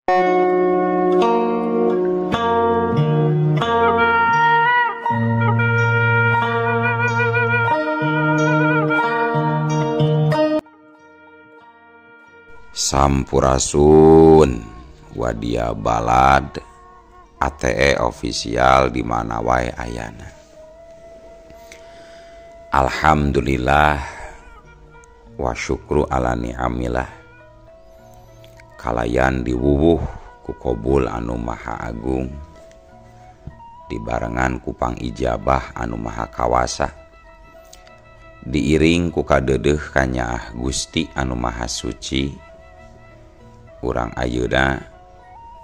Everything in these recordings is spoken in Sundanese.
Sampurasun Wadia Balad ATE official di mana wae ayana. Alhamdulillah wa syukru ala ni'amillah. Kalayan diwuwuh ku kobul anu maha agung, dibarengan ku pangijabah anu maha kawasa, diiring ku kadeudeuh kanyaah Gusti anu maha suci. Urang ayeuna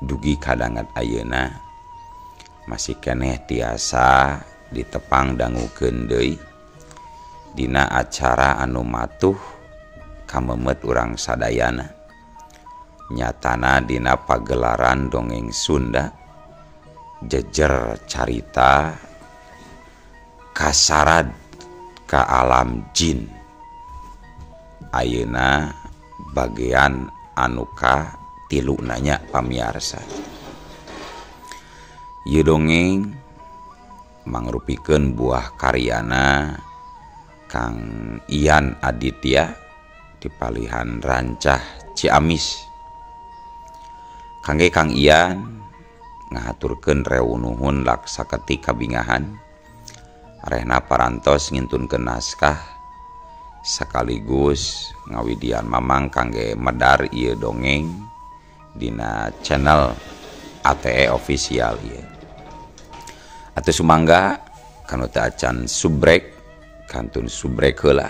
dugi kadangat ayeuna masih keneh tiasa ditepang dangukeun deui dina acara anu matuh kamemet urang sadayana, nyatana dina pagelaran dongeng Sunda jejer carita kasarad ka alam jin. Ayeuna bagian anuka tilu nanya pamiarsa. Ieu dongeng mangrupikeun buah karyana Kang Ian Aditya di palihan Rancah Ciamis. Kangge Kang Ian ngahaturkeun rewu nuhun laksaketik kabingahan arehna parantos ngintunkeun naskah sekaligus ngawidian mamang kangge medar ieu dongeng dina channel ATE official ieu. Atuh sumangga kanu teu acan subrek kantun subrek heula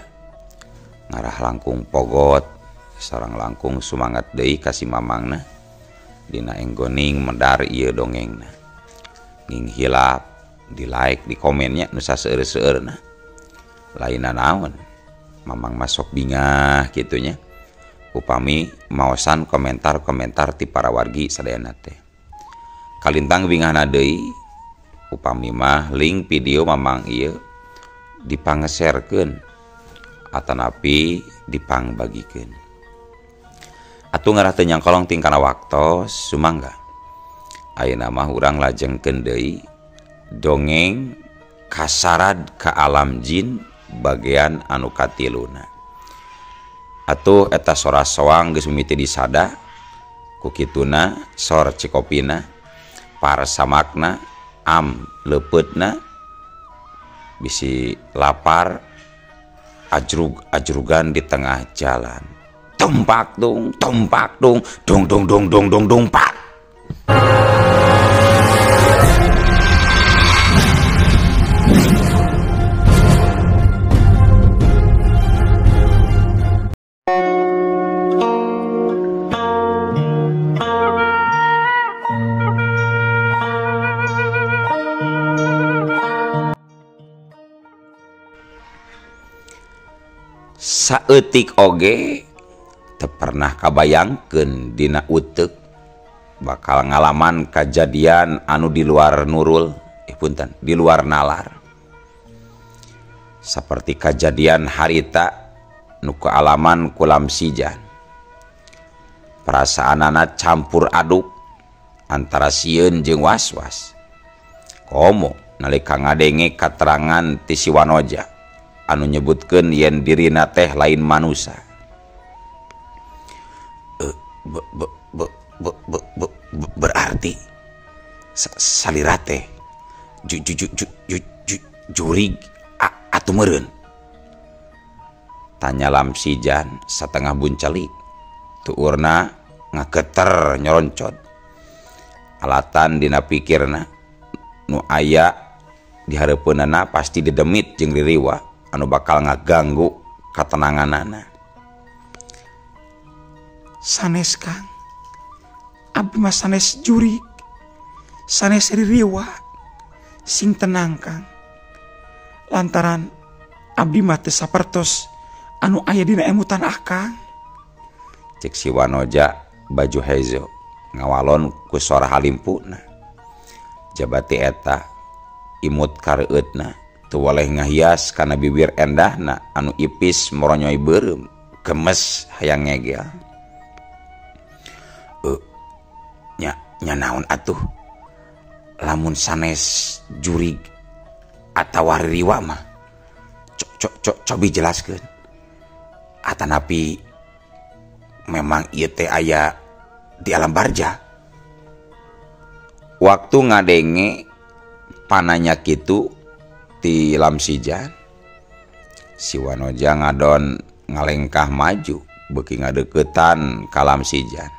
ngarah langkung pogot sareng langkung sumangat deui ka si mamangna dina enggoning medar ieu dongengna. Nging hilap di like di komennya nu saseueur-seueurna. Lainna naon mamang masuk bingah kitunya upami maosan komentar-komentar ti para wargi sadayana teh. Kalintang bingahna deui upami mah link video mamang ieu dipangeserkeun atanapi dipangbagikeun. Atuh ngarah teu nyangkolong tingkana waktos sumangga. Ayeuna mah urang lajengkeun deui dongeng kasarad ka alam jin bagian anu katiluna. Atuh eta sora soang geus mimiti disada ku kituna sor cikopina parsamakna am leupeutna bisi lapar ajrug-ajrugan di tengah jalan. Tumpak dung dung dung dung dung dung dung pak. Saeutik oge teu pernah kabayangkeun dina uteuk bakal ngalaman kajadian anu di luar nurul, punten, di luar nalar. Seperti kajadian harita nu kaalaman ku Lamsijan. Perasaanana campur aduk antara sieun jeung was-was. Komo nalika ngadenge katerangan ti si Wanoja anu nyebutkeun yen dirina teh lain manusa. Berarti salira teh jurig atuh meureun? Tanya Lamsijan satengah buncelik. Tuurna ngageter nyoroncot. Alatan dina pikirna nu aya di hareupeunana pasti dedemit jeung ririwa anu bakal ngaganggu katenanganana. Sanes Kang, abdi mah sanes jurig, sanes ririwa, sing tenang Kang. Lantaran abdi mah teu sapertos anu aya dina emutan akang. Cek si Wanoja baju hezo ngawalon ku sora halimpuna. Jabati eta imut kareueutna teu waleh ngahias kana bibir endahna anu ipis moronyoy beureum gemes hayang ngegel. Nya naon atuh lamun sanes jurig atawa ririwa mah cobi jelaskeun. Atanapi memang ieu teh aya di alam barja. Waktu ngadenge pananya kitu ti Lamsijan, si Wanoja ngadon ngalengkah maju beuki ngadeukeutan ka Lamsijan.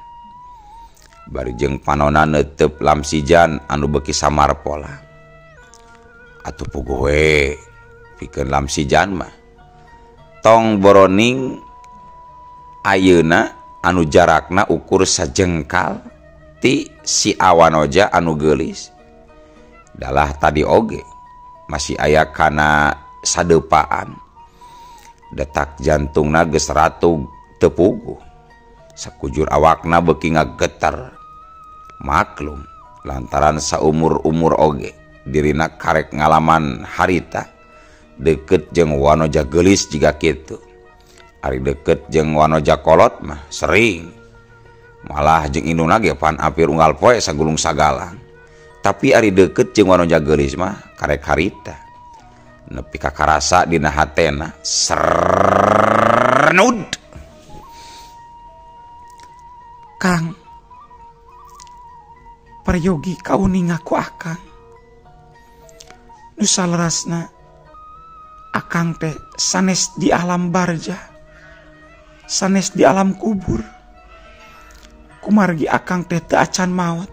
Bari jeung panona neuteup Lamsijan anu beuki samar pola. Atuh puguh we pikeun Lamsijan mah. Tong boroning ayeuna anu jarakna ukur sajengkal ti si Awanoja anu geulis. Dalah tadi oge masih aya kana sadeupaan. Detak jantungna geus ratug teu puguh. Sakujur awakna beuki ngageter. Maklum lantaran saumur-umur oge dirina karek ngalaman harita deket jeung Wanoja geulis jiga kitu. Ari deket jeung Wanoja kolot mah sering. Malah jeung indungna ge pan apir unggal poe sagulung sagalang. Tapi ari deket jeung Wanoja geulis mah karek harita. Nepi ka karasa dina hatena sernud. Kang, peryogi kauninga ku akang. Nu salerasna akang teh sanes di alam barja, sanes di alam kubur. Kumargi akang teh teu acan maot.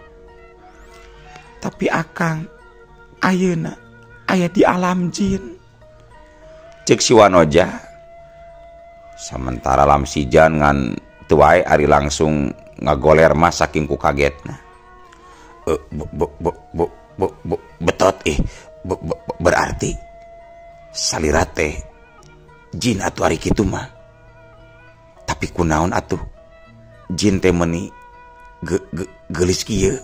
Tapi akang ayeuna aya di alam jin. Cek si Wanoja. Samentara Lamsijan ngan teu wae ari langsung ngagoler mah saking ku kagetna. Betot berarti salira teh jin atuh ari kitu mah. Tapi kunaon atuh jin teh meuni geulis kieu?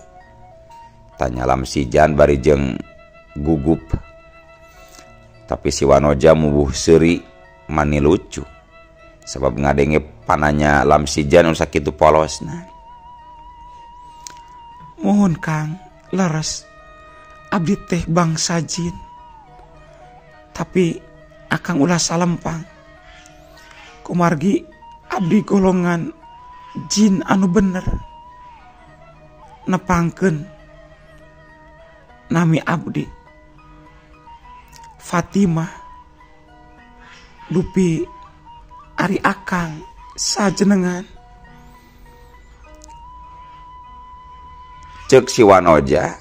Tanya Lamsijan bari jeung gugup. Tapi si Wanoja mubuh seuri mani lucu. Sebab ngadenge pananya Lamsijan nu sakitu polosna. Mohon Kang, leres. Abdi teh bangsa jin. Tapi akang ulah salempang. Kumargi abdi golongan jin anu bener. Nepangkeun nami abdi Fatimah dupi ari akang sajenengan. Cek si Wanoja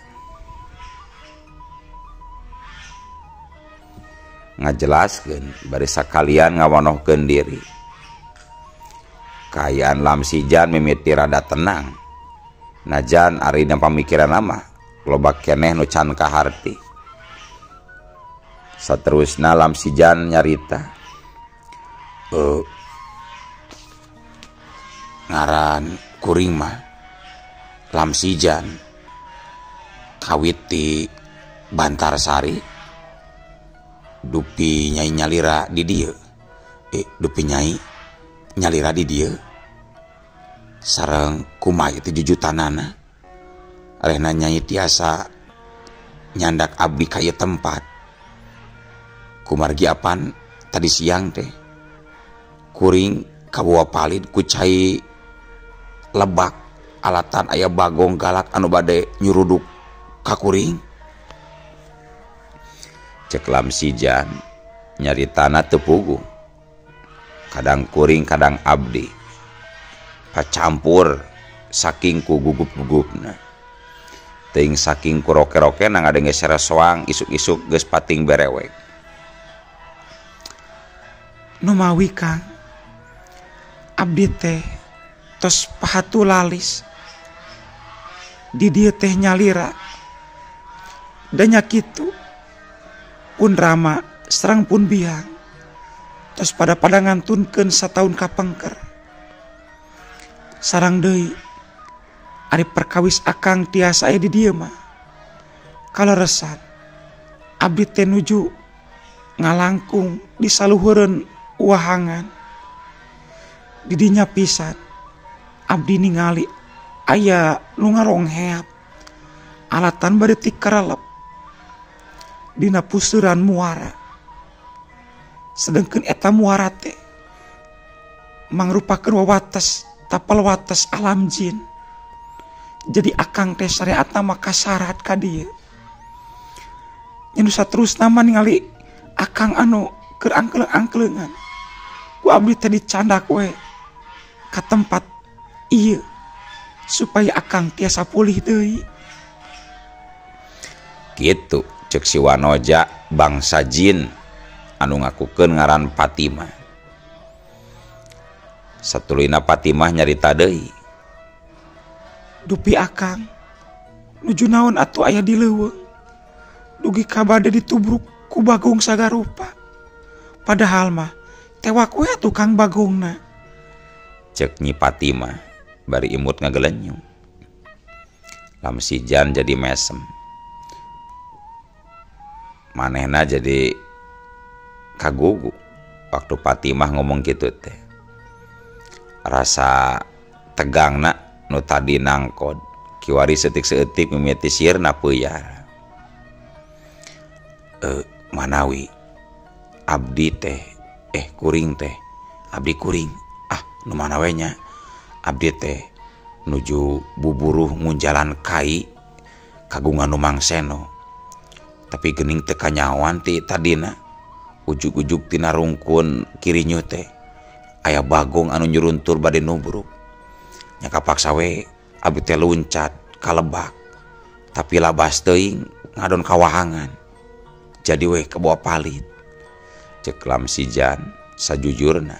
ngajelaskeun bari sakalian ngawanohkeun diri. Kaayaan Lamsijan mimiti rada tenang. Najan ari dina pamikiran mah loba keneh nu can kaharti. Saterusna Lamsijan nyarita, ngaran kuring mah Lamsijan kawit ti Bantarsari dupi nyai nyalira di dieu. Dupi nyai nyalira di dieu sareng kumaha teh jujutanana. Arehna nyai tiasa nyandak abdi ka ieu tempat. Kumargi apan tadi siang teh kuring kabawa palid ku cai lebak alatan aya bagong galak anu bade nyuruduk ka kuring. Cek Lamsijan nyaritana teu puguh. Kadang kuring kadang abdi pacampur saking ku gugup-gugupna. Teuing saking ku roke-roke na ngadenge soang isuk-isuk geus pating berewek. Numawi Kang, abdi teh tos pahatu lalis. Di dieu teh nyalira. Da nya kitu pun rama sareng pun biang. Tos pada pada ngantunkeun sataun kapengker. Sarang deui ari perkawis akang tiasa aya di dieu mah. Kaleresan abdi teh nuju ngalangkung di saluhureun wahangan. Di dinya pisan abdi ningali aya nu ngarongheap. Alatan bade tikarelep dina pusuran muara. Sedengkeun eta muara teh mangrupakeun wawates tapel wates alam jin. Jadi akang teh syariatna mah kasarat ka dieu. Nya nu saterusna mah ningali akang anu keur angkleung-angkleungan. Ku abdi teh dicandak we ka tempat ieu supaya akang tiasa pulih deui. Kitu cek si Wanoja bangsa jin anu ngakukeun ngaran Fatimah. Satuluyna Fatimah nyarita deui. Dupi akang nuju naon atuh aya di leuweung. Dugi ka bade ditubruk ku Bagong sagarupa. Padahal mah tewak we atuh Kang Bagongna. Cek Nyi Fatimah bari imut ngagelenyum. Lamsijan jadi mesem. Manehna jadi kagugu waktu Fatimah ngomong gitu teh. Rasa tegangna nu tadi nangkod kiwari setik-setik mimiti sirna peuyaran. Manawi abdi teh kuring teh abdi kuring ah nu mana we nya abdi teh nuju buburuh ngunjalan kai kagungan nu Mangseno tapi geuning teu kanyahoan ti tadina ujug-ujug tina rungkun kirinyu teh aya bagong anu nyuruntur bade nubruk nya kapaksa we abdi teh luncat kalebak tapi labas teuing ngadon kawahangan jadi weh kebawa palit. Cek Lamsijan sajujurna.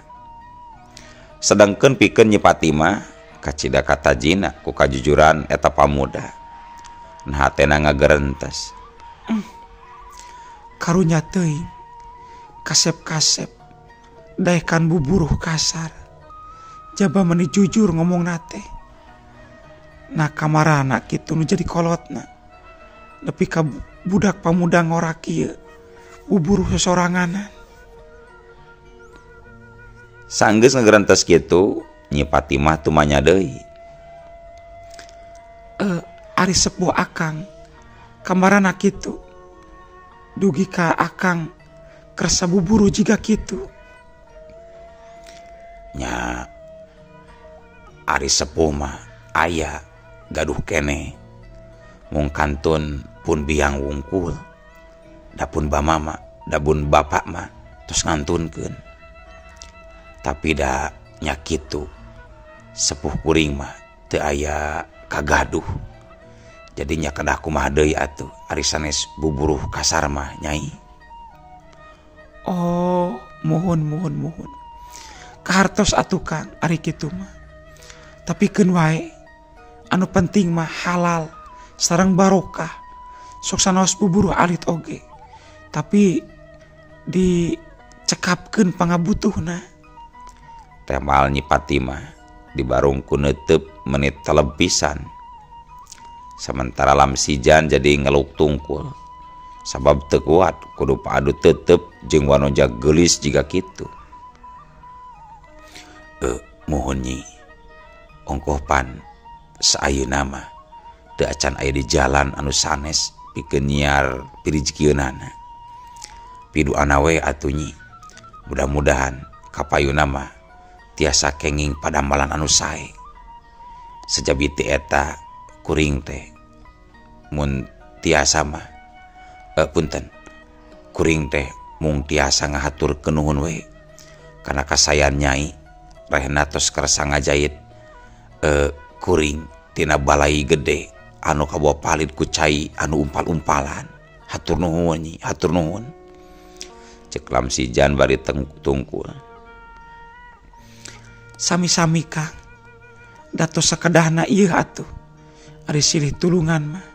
Sedangkeun pikeun Nyi Fatimah kacida katajina ku kajujuran eta pamuda. Nah hatena ngagerentes. Karunya teuing kasep-kasep daekan buburuh kasar. Jaba meni jujur ngomongna teh. Nah kamarana kitu nu jadi kolotna. Nepi ka budak pamuda ngorak ieu buburuh sesoranganan. Sanggeus ngagerentes kitu Nyi Fatimah tumanya deui. Ari sepuh akang kamarana kitu. Dugi ka akang kersa buburu jiga kitu. Nya ari sepuh mah aya gaduh keneh. Mung kantun pun biang wungkul dapun bamama dabun bapak mah tos ngantunkeun. Tapi da nya kitu sepuh kuring mah teu aya kagaduh. Jadi nya kedah kumaha deui atuh ari sanes buburuh kasar mah nyai. Oh, mohon mohon mohon. Kahartos atuh Kang ari kitu mah. Tapi keun wae anu penting mah halal sareng barokah. Sok sanaos buburuh alit oge. Tapi dicekapkeun pangabutuhna. Temal Nyi Fatimah dibarung ku neuteup menit teleb pisan. Sementara Lamsijan jadi ngeluk tungkul. Sabab teu kuat kudu paadu tetep jeung wanoja geulis jiga kitu. Muhun Nyi. Ongkoh pan saayeuna mah teu acan aya di jalan anu sanes pikeun nyiar pirijkieunana. Piduana we atuh Nyi. Mudah-mudahan kapayuna mah tiasa kenging padamalan anu sae. Sejabi ti eta kuring teh mun tiasa mah punten kuring teh mung tiasa ngahaturkeun nuhun we kana kasayan nyai rehna tos kersa ngajait kuring tina balai gede anu kabawa palit ku cai anu umpal-umpalan. Hatur nuhun Nyi, hatur nuhun. Cek Lamsijan bari tungkul. Sami-sami Kang. Datos sakedahna ieu atuh. Ari silih tulungan mah.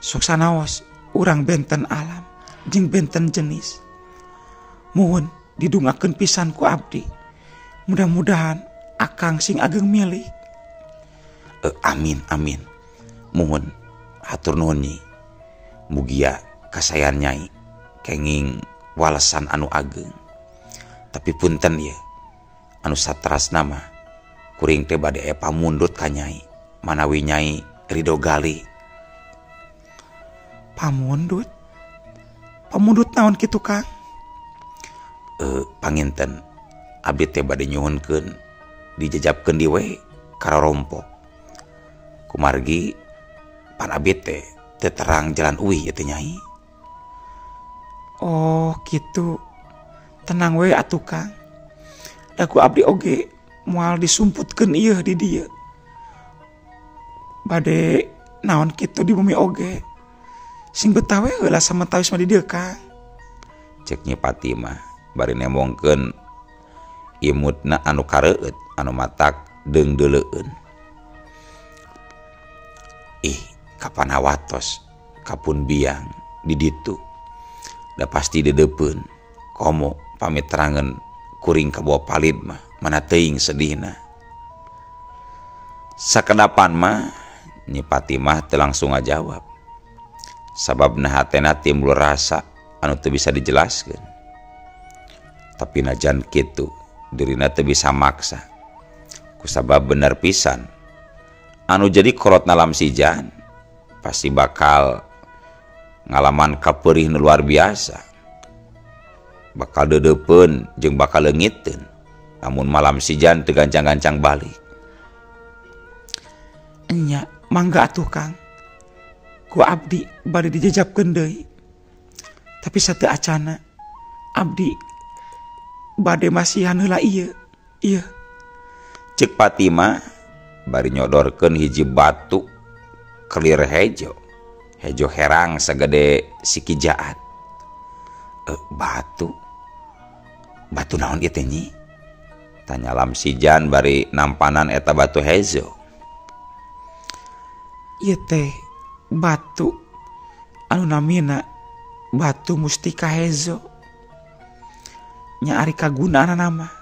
Sok sanaos urang benten alam jeung benten jenis. Muhun didungakeun pisan ku abdi. Mudah-mudahan akang sing ageng milik. Amin amin. Muhun hatur nuhun Nyi. Mugia kasayan nyai kenging walesan anu ageng. Tapi punten ye anu satrasna mah kuring teh bade aya pamundut ka nyai manawi nyai ridho gali. Pamundut? Pamundut naon kitu Kang? Panginten abdi teh bade nyuhunkeun dijejapkeun di we kararompok. Kumargi pan abdi teh teu terang jalan uih ieu teh Nyai. Oh kitu. Tenang we atuh Kang. Da ku abdi oge moal disumputkeun ieu di dieu. Bade naon kitu di bumi oge. Sing betah we heula samentawis mah di dieu Kang. Cek Nyi Fatimah bari nembongkeun imutna anu kareueut anu matak deungdeuleueun. Ih, kapan hawatos kapun biang di ditu. Da pasti dedeupeun. Komo pamit terangeun kuring kabawa palid mah mana teuing sedihna. Sakedapan mah Nyi Fatimah teu langsung ngajawab. Sababna hatena timbul rasa anu teu bisa dijelaskeun. Tapi najan kitu dirina teu bisa maksa. Kusabab bener pisan anu jadi kolotna Lamsijan pasti bakal ngalaman kapeurih nu luar biasa. Bakal dedeupeun jeung bakal leungiteun. Namun malam sijan teu gancang-gancang balik. Enya mangga atuh Kang. Ku abdi bade dijejapkeun deui. Tapi sateu acana abdi bade masihan heula ieu. Ieu. Cek Fatimah bari nyodorkeun hiji batu kelir hejo. Hejo herang sagede siki jaat. Batu. Batu naon ieu teh Nyi? Tanya Lamsijan bari nampanan eta batu hejo. Ieu teh batu anu namina batu mustika hejo. Nya ari kagunaanna mah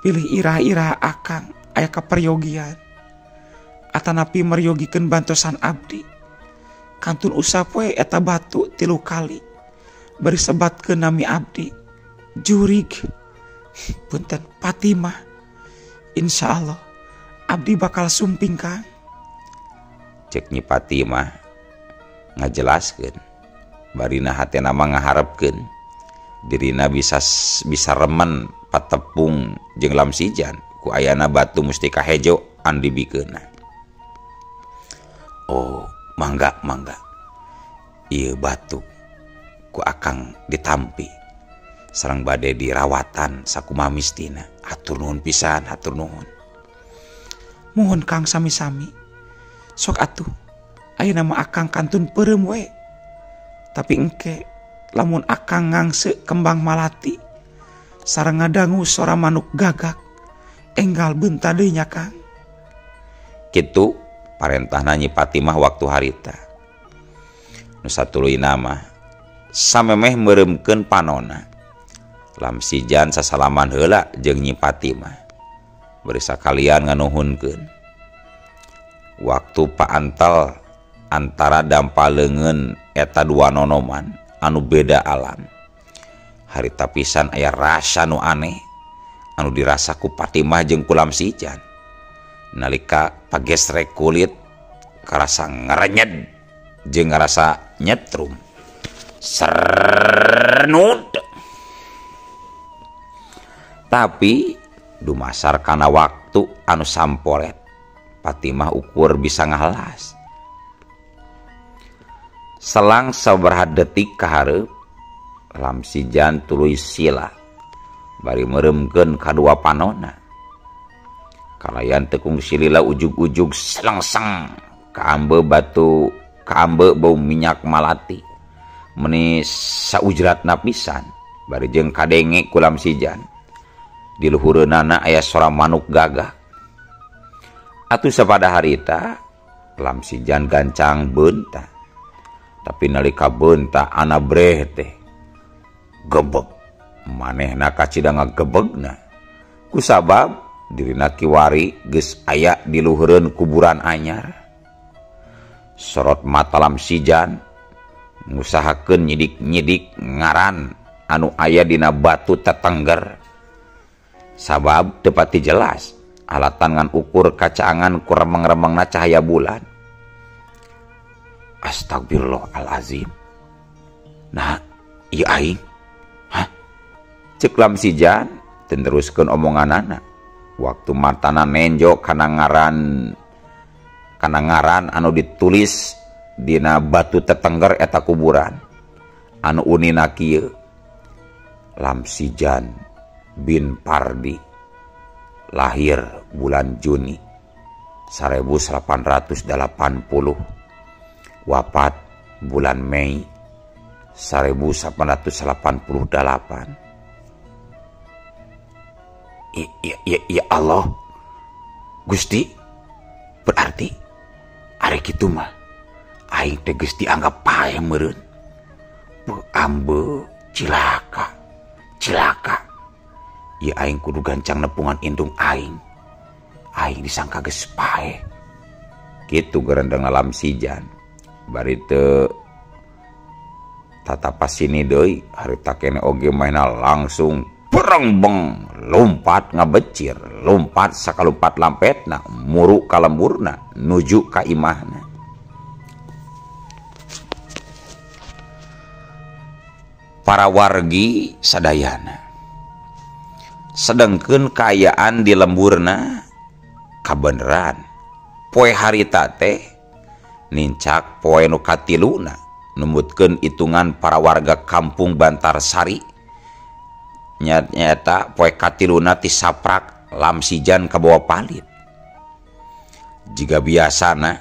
pilih irah-irah akang aya kaperyogian atanapi meryogikeun bantosan abdi. Kantun usap we eta batu 3 kali bari sebatkeun nami abdi jurig punten Fatimah. Insyaallah abdi bakal sumping Kang. Cek Nyi Fatimah ngajelaskeun barina hatena mah ngaharepkeun dirina bisa remen patepung jeung Lamsijan ku ayana batu mustika hejo anu dibikeunna. Oh, mangga mangga. Ieu batu ku akang ditampi sareng bade dirawatan sakumaha mistina. Hatur nuhun pisan, hatur nuhun. Muhun Kang sami-sami. Sok atuh ayeuna mah akang kantun peureum we. Tapi engke lamun akang ngangse kembang malati sareng ngadangu sora manuk gagak enggal beunta deui nya Kang. Kitu parentahna Nyi Fatimah waktu harita. Nu satuluyna mah samemeh meureumkeun panona. Lamsijan sasalaman heula jeung Nyi Fatimah. Bari sakalian nganuhunkeun. Waktu paantel antara dampa leungeun eta dua nonoman anu beda alam. Harita pisan aya rasa nu aneh anu dirasa ku Fatimah jeung ku Lamsijan. Nalika pagesrek kulit karasa ngarenyed jeung ngarasa nyetrum. Sernut. Tapi dumasar kana waktu anu samporet Fatimah ukur bisa ngahalas. Selang sabaraha detik kahareup Lamsijan tuluy sila bari meureumkeun kadua panona. Kalayan tekung silila ujug-ujug selengseng kaambe batu kaambe bau minyak malati meni saujratna pisan bari jeung kadenge ku Lamsijan. Di luhureunana aya sora manuk gagah. Atuh sapada harita Lamsijan gancang beunta. Tapi nalika beunta ana breh teh gebeg. Manehna kacida ngagebegna. Kusabab dirina kiwari geus aya di luhureun kuburan anyar. Sorot mata Lamsijan ngusahakeun nyidik-nyidik ngaran anu aya dina batu tetengger. Sabab teu pati jelas alatan ngan ukur kacaangan ku remeng-remengna cahaya bulan. Astagfirullahalazim. Nah, ieu aing. Hah? Ceuk Lamsijan teu neruskeun omonganana. Waktu matana nenjo kana ngaran anu ditulis dina batu tetengger eta kuburan. Anu unina kieu. Lamsijan bin Pardi lahir bulan Juni 1880, wafat bulan Mei 1888. Ya Allah Gusti, berarti ari kitu mah aing teh geus dianggap paeh meureun. Ambe cilaka cilaka. Ieu aing kudu gancang nepungan indung aing. Aing disangka geus paeh. Kitu gerendeng Lamsijan. Bari teu tatapas sini deui, harita kene oge mainna langsung berengbeng, lompat ngabecir, lompat sakalumpat lampetna, muru ka lemburna, nuju ka imahna. Para wargi sadayana sedengkeun kaayaan di lemburna kabeneran poe harita teh nincak poe nu katiluna numutkeun hitungan para warga kampung Bantarsari nyaeta poe katiluna ti saprak Lamsijan kabawa palit. Jiga biasana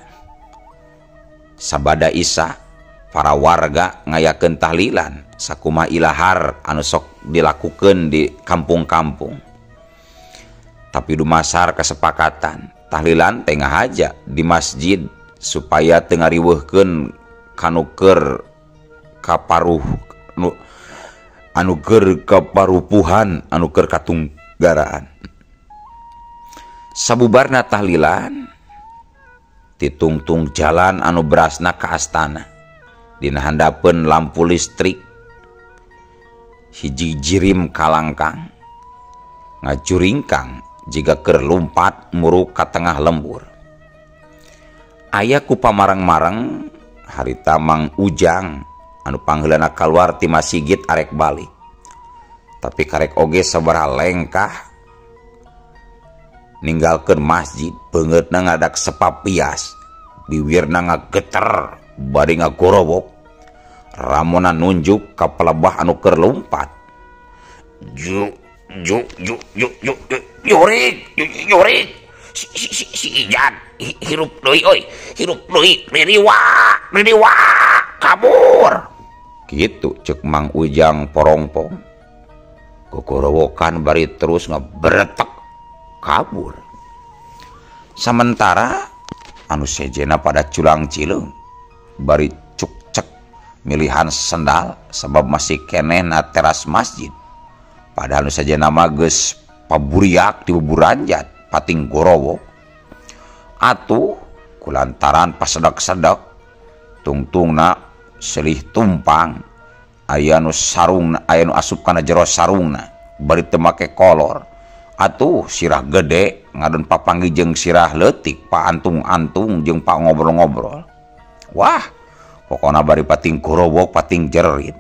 sabada Isa para warga ngayakeun tahlilan sakumaha ilahar anu sok dilakukeun di kampung-kampung. Tapi dumasar kesepakatan tahlilan teh ngahaja di masjid supaya teu ngariweuhkeun kanu keur kaparuh anu keur kaparupuhan anu keur katunggaraan. Sabubarna tahlilan titungtung jalan anu berasna ka astana. Dina handapeun lampu listrik hiji jirim kalangkang ngajuringkang jiga keur lumpat muruk ka tengah lembur. Aya ku pamarang-marang harita Mang Ujang anu pangheulana kaluar ti masigit arek balik. Tapi karek oge sabaraha lengkah ninggalkeun masjid, beungeutna ngadak sepapias, biwirna ngageter bari ngagorowok. Ramona nunjuk ka pelebah anu keur lumpat. Ju ju ju ju ju jurik jurik si si si Ijan hirup deui euy, hirup deui, ririwa ririwa kabur. Kitu ceuk Mang Ujang porongpong. Gogorowokan bari terus ngebretek kabur. Sementara anu sejena pada culang cileung bari cuk-cek milihan sendal sebab masih keneh na teras masjid. Padahal nu sejena mah geus paburiak di buburanjat pating gorowok. Atuh kulantaran pasedak-sedak tungtungna selih tumpang, aya nu sarungna, aya nu asup kana jero sarungna bari teu make kolor. Atuh sirah gede ngadon papanggih jeung sirah leutik, paantung-antung jeung pa ngobrol-ngobrol. Wah, pokona bari pating gorowok pating jerit.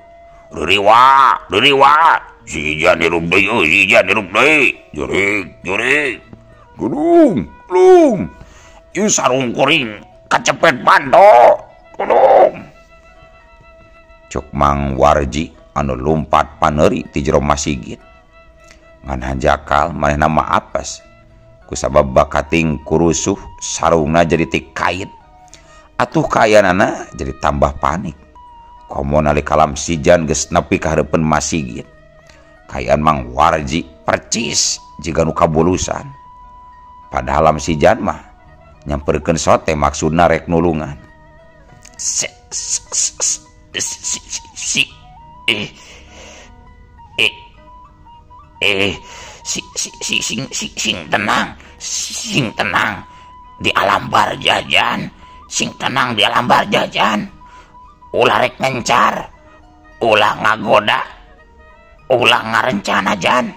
Ririwa, ririwa, si Ijan hirup deui euy, si Ijan hirup deui. Jurik, jurik. Gulung, gulung. Ieu sarung kuring kacepet panto. Gulung. Cuk Mang Warji anu lumpat paneuri ti jero masigit. Ngan hanjakal manehna mah apes kusabab bakating kurusuh sarungna jadi ti kait. Atuh kaayaanana jadi tambah panik. Komo nalika Lamsijan geus nepi ka hareupeun masigit. Kaayaan Mang Warji percis jiga nu kabulusan. Padahal Lamsijan mah nyamperkeun sote maksudna rek nulungan. Si si eh eh eh si si si sing sing sing tenang di alam barjajan, sing tenang di alam barjajan. Ulah rek ngencar, ulah ngagoda, ulah ngarencana jan.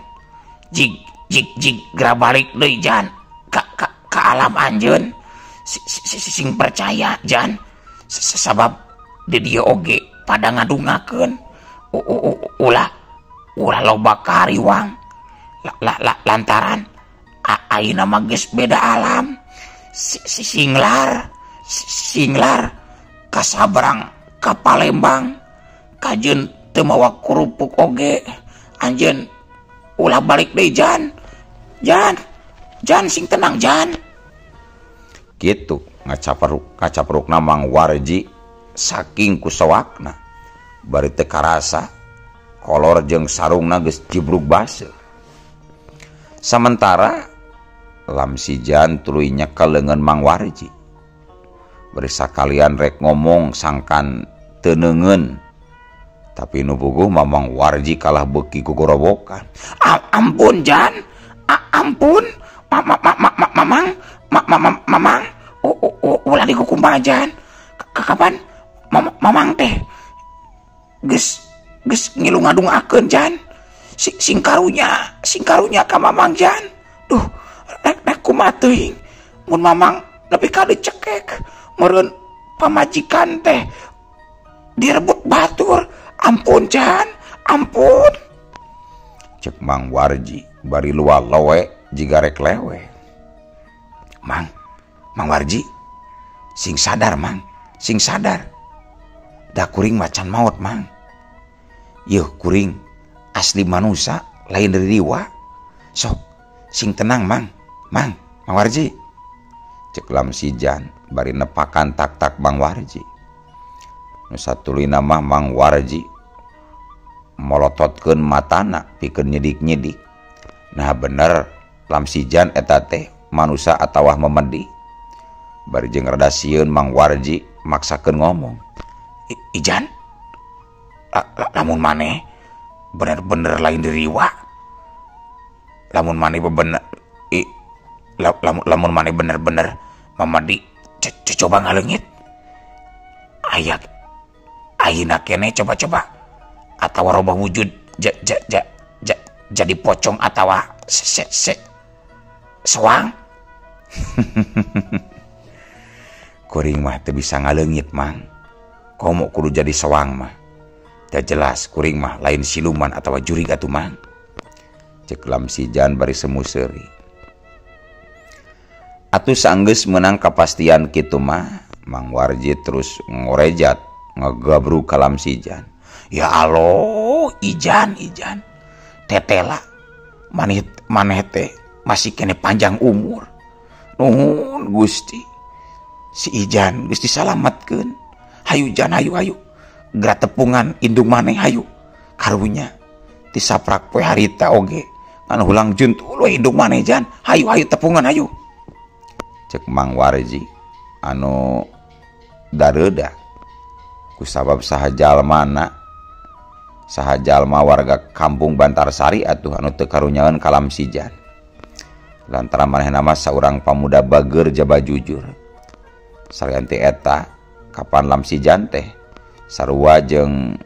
Jig jig jig geura balik deui jan ka ka ka alam anjeun. Sing percaya jan, Sabab di dieu oge pada ngadungakeun ulah ulah loba kariwang lantaran ayeuna mah geus beda alam. Singlar singlar ka Sabrang ka Palembang kajeun teu mawa kerupuk oge anjeun ulah balik deui Jan. Jan Jan sing tenang Jan. Kitu ngacaprukna Mang Warji saking kusewakna bari teu karasa kolor jeung sarungna geus jibrug baseuh. Samentara Lamsijan tuluy nyekel leungeun Mang Warji. Bari sakalian rek ngomong sangkan teu neungeun. Tapi nu puguh mah Mang Warji kalah beuki gogorowokan. Ampun Jan, ampun mamang mamang ulah dikukumaha Jan. Kapan mamang teh geus geus ngilu ngadungakeun Jan. Sing karunya ka mamang Jan. Duh, rek kumaha teuing mun mamang nepi ka dicekek meureun pamajikan teh direbut batur. Ampun Jan, ampun. Cek Mang Warji bari lual lowe jiga rek lewe. Mang, Mang Warji sing sadar Mang, sing sadar. Da kuring macan maot Mang. Yeuh kuring asli manusa lain dari dewa. Sok sing tenang Mang, Mang, Mang Warji. Cek Lamsijan bari nepakan tak-tak Mang Warji. Nu satuluyna mah Mang Warji molototkeun matana pikeun nyedik-nyedik. Nah bener Lamsijan eta teh manusa atawa memedi. Bari jeung rada sieun Mang Warji maksakeun ngomong. Ijan, lamun maneh bener-bener lain diriwa. Lamun maneh bener lamun maneh bener-bener mamadi coba ngaleungit. Aya ayeuna keneh coba-coba atawa robah wujud jadi pocong atawa soang. Kuring mah teu bisa ngaleungit Mang. Komo kudu jadi soang mah. Teu jelas kuring mah lain siluman atawa jurig atuh Mang. Cek Lamsijan bari semu seuri. Atuh saenggeus meunang kapastian kitu mah Mang Warji terus ngorejat ngegabruk ka Lamsijan. Ya Allah, Ijan, Ijan. Tetela maneh teh masih kene panjang umur. Nuhun Gusti. Si Ijan geus disalametkeun. Hayu Jan, hayu hayu. Geura tepungan indung maneh hayu. Karunya ti saprak poe harita oge ngan hulang juntul we indung maneh Jan. Hayu hayu tepungan hayu. Cek Mang Warji anu dareuda kusabab saha jalmana saha jalma warga kampung Bantarsari atuh anu teu karunyaeun ka Lamsijan. Lantaran manehna mah saurang pamuda bager jaba jujur. Salian ti eta kapan Lamsijan teh sarua jeung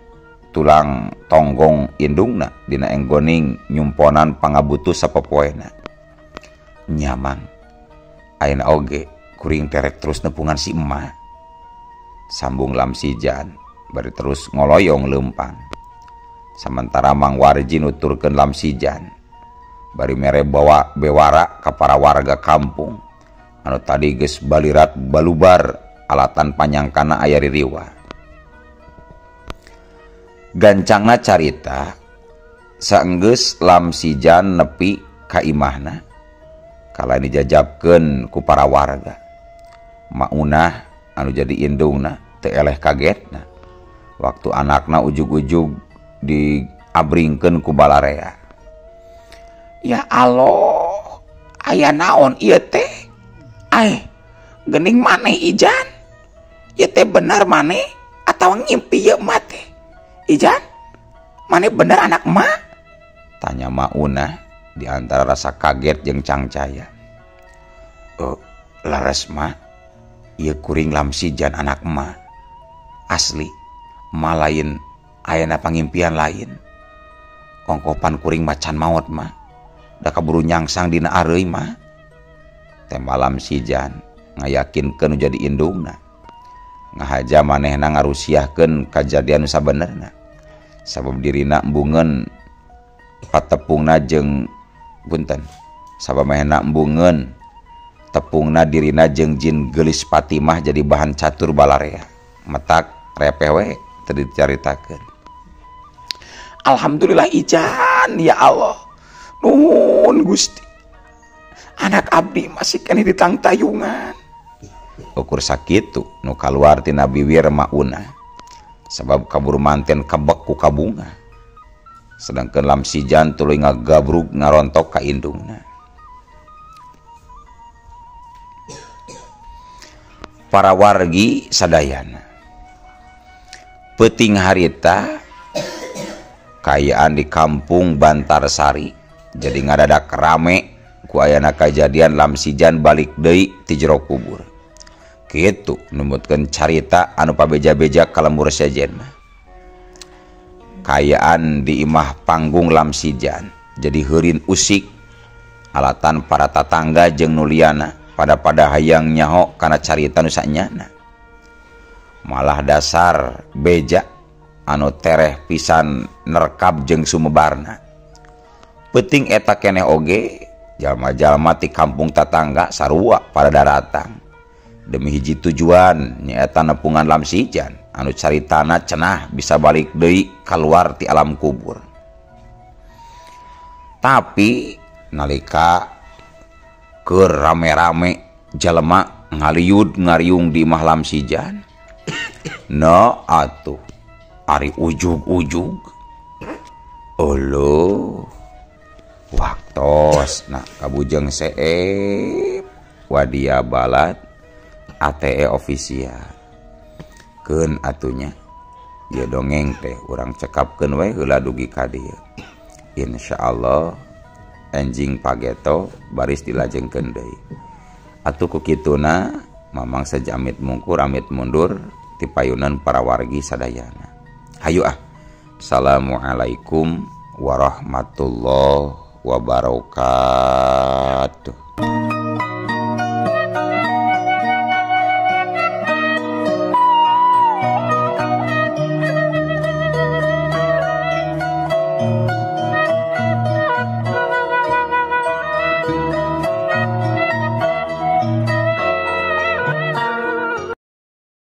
tulang tonggong indungna dina enggoning nyumponan pangabutuh sapopoena. Nya Mang, ayeuna oge kuring terek terus nepungan si emak. Sambung Lamsijan bari terus ngoloyong leumpang. Samentara Mang Warji nuturkeun Lamsijan bari mere bawa bewara ka para warga kampung anu tadi geus balirat balubar alatan panyangkana aya ririwa. Gancangna carita saenggeus Lamsijan nepi ka imahna kala dijajabkeun ku para warga. Maunah anu jadi indungna teu eleh kagetna waktu anakna ujug-ujug diabringkeun ku balarea. Ya Allah, aya naon ieu teh? Ai, geuning maneh Ijan? Ieu teh bener maneh atawa ngimpi ieu mah teh? Ijan, maneh bener anak emak? Tanya Maunah di antara rasa kaget jeung cangcaya. Leres mah, ieu kuring Lamsijan anak emak. Asli, emak lain ayana pangimpian lain. Kongkopan kuring macan maot mah. Da kaburu nyangsang dina areuy mah. Teh Lamsijan ngayakinkeun nu jadi indungna. Haja manehna ngarusiahkeun kajadian nu sabenerna. Sabab dirina embungeun patepungna jeung punten. Sabab manehna embungeun tepungna dirina jeung jin geulis Fatimah jadi bahan catur balarea. Matak repeh we teu dicaritakeun. Alhamdulillah ijan ya Allah. Nuhun Gusti. Anak abdi masih keneh ditangtayungan. Ukur sakitu nu kaluar tina biwir mauna. Sabab kabur manten kebek ku kabunga. Sedangkan Lamsijan tuluy ngagabrug ngarontok ka indungna. Para wargi sadayana. Peuting harita kayaan di kampung Bantarsari jadi ngadadak rame ku ayana kajadian Lamsijan balik deui ti jero kubur. Kitu numutkeun carita anu pabeja-beja ka lembur sejen mah. Kayaan di imah panggung Lamsijan jadi heurin usik alatan para tatangga jeung nuliana pada-pada hayang nyaho kana carita nu sanyana. Malah dasar beja anu tereh pisan nerkap jeung sumebarna. Peuting eta keneh oge jalma-jalma ti kampung tatangga sarua pada daratang demi hiji tujuan nyaeta nepungan Lamsijan anu caritana cenah bisa balik deui kaluar ti alam kubur. Tapi nalika keur rame-rame jalma ngaliud ngariung di imah Lamsijan, no atuh ari ujug-ujug uluh waktos nah kabujeng seep wadia balat ATE official keun atunya ieu dongeng teh urang cekapkeun we heula dugi ka dieu. Insyaallah enjing pageto baris dilajengkeun deui. Atuh ku kituna mamang saja amit mungkur amit mundur ti payunan para wargi sadayana. Hayu ah. Assalamualaikum warahmatullahi wabarakatuh.